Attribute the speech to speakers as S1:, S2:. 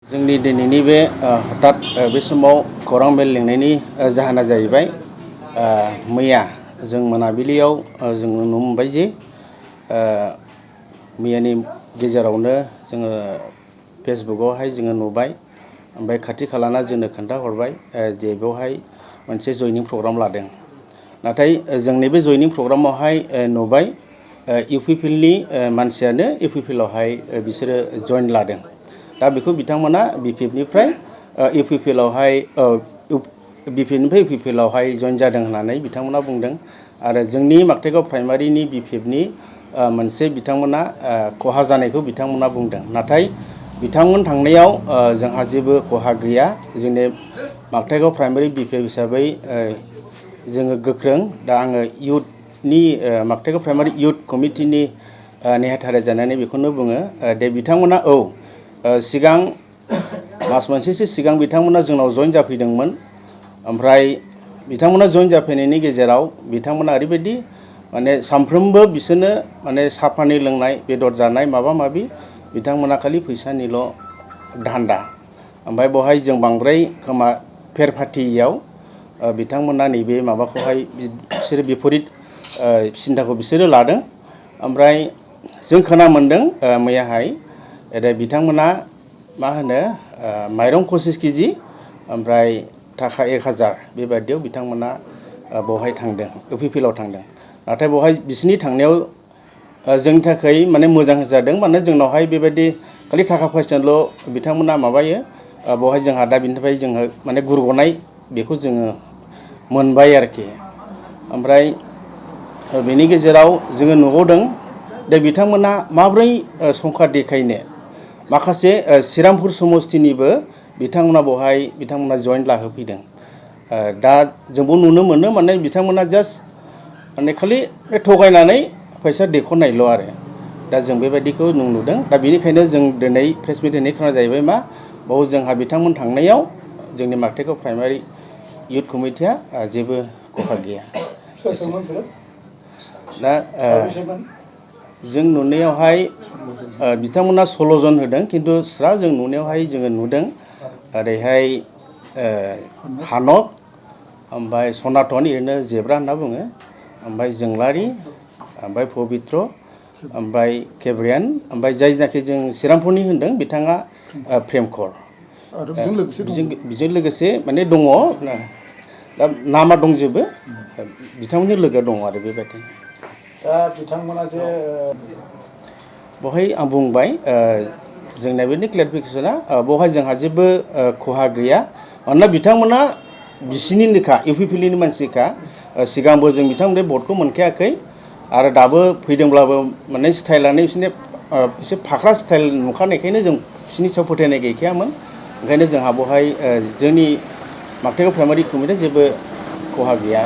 S1: जोंनि दिनैनि बे हठात बे समाव खौरां मेल लिंनायनि जाहोना जाहैबाय मैया जों मोनाबिलियाव जों नुनो मोनबाय जे मैयानि गेजेरावनो जोङो फेसबुकआवहाय जोङो नुबाय ओमफ्राय खाथि खालाना जोंनो खोन्थाहरबाय जे बेवहाय मोनसे जयनिं प्रग्राम लादों। नाथाय जोंनि बे जयनिं प्रग्रामावहाय नुबाय इउपिपिएलनि मानसियानो इउपिपिएलआवहाय बिसोरो जइन लादों। दा बेखौ बिथांमोना बिपिएफनिफ्राय इउपिपिएलआवहाय बिपिएफनिफ्राय इउपिपिएलआवहाय जइन जादों होननानै बिथांमोना बुंदों आरो जोंनि माकथाइगाव प्राइमारिनि बिपिएफनि मोनसे बिथांमोना खहा जानायखौ बिथांमोना बुंदों। नाथाय बिथांमोन थांनायाव जोंहा जेबो खहा गैया। जोंनि माकथाइगाव प्राइमारि बिपिएफ हिसाबै जोङो गोख्रों। दा आङो इयुथनि माकथाइगाव प्राइमारि इयुथ कमिटिनि नेहाथारि जानानै बेखौनो बुङो दे बिथांमोना सिगां मास मोनसेसो सिगां बिथांमोना जोंनाव जइन जाफैदोंमोन। ओमफ्राय बिथांमोना जइन जाफैनायनि गेजेराव बिथांमोना ओरैबायदि माने सानफ्रोमबो बिसोरनो माने साहा पानि लोंनाय बेदर जानाय माबा माबि बिथांमोना खालि फैसानिल' धान्दा। ओमफ्राय बेवहाय जों बांद्राय खोमा फेर फाथियाव बिथांमोना नैबे माबाखौहाय बिसोरो बिपरित सिन्थाखौ बिसोरो लादों। ओमफ्राय जों खोना मोन्दों मैयाहाय बिथांमोना मा होनो माइरं 25 केजि ओमफ्राय थाखा 1000 बेबायदियाव बिथांमोना बेवहाय थांदों, इउपिपिएलआव थांदों। नाथाय बेवहाय बिसोरनि थांनायाव जोंनि थाखाय माने मोजां जादों। माने जोंनावहाय बेबायदि खालि थाखा फैसाल' बिथांमोना माबायो। बेवहाय जोंहा दा बिनिफ्राय जोङो माने गुरग'नाय बेखौ जोङो मोनबाय आरोखि। ओमफ्राय बेनि गेजेराव जोङो नुबावदों दा बिथांमोना माब्रै संखा देखायनो माखासे श्रीरामपुर समस्तिनिबो बिथांमोना बेवहाय बिथांमोना जइन लाहोफैदों। दा जोंबो नुनो मोनो माने बिथांमोना जास्ट माने खालि थगायनानै फैसा देख'नायल' आरो। दा जों बेबायदिखौ नुदों। दा बेनिखायनो जों दिनै प्रेस मिट होनाय खारना जाहैबाय मा बाव जोंहा बिथांमोन थांनायाव जोंनि माकथाइगाव प्राइमारि इयुथ कमिटिया जेबो खहा गैया। दा जों नुनायावहाय बिथांमोना 16 जन होदों। खिन्थु स्रा जों नुनायावहाय जोङो नुदों ओरैहाय हानक ओमफ्राय सनातन ओरैनो जेब्रा होनना बुङो, ओमफ्राय जोंलारि, ओमफ्राय पबित्र, ओमफ्राय केब्रियान, ओमफ्राय जायनाखि जों श्रीरामपुरनि होनदों बिथाङा प्रेमकर। बेजों लोगोसे माने दङ दा नामा दंजोबो बिथांमोननि लोगो दङ आरो बेबायदि।
S2: दा बिथांमोना जे
S1: बेवहाय आं बुंबाय जोंना बेनि क्लेरिफिकेसना बेवहाय जोंहा जेबो खहा गैया। मानोना बिथांमोना बिसिनिनोखा इउपिपिएलनि मानसिखा। सिगांबो जों बिथांमोननि भटखौ मोनखायाखै आरो दाबो फैदोंब्लाबो माने स्टाइलानो बिसोरनि एसे फाख्रा स्टाइल नुखानायखायनो जों बिसोरनि सायाव फोथायनाय गैखायामोन। ओंखायनो जोंहा बेवहाय जोंनि माकथाइगाव प्राइमारि कमिटिया जेबो खहा गैया।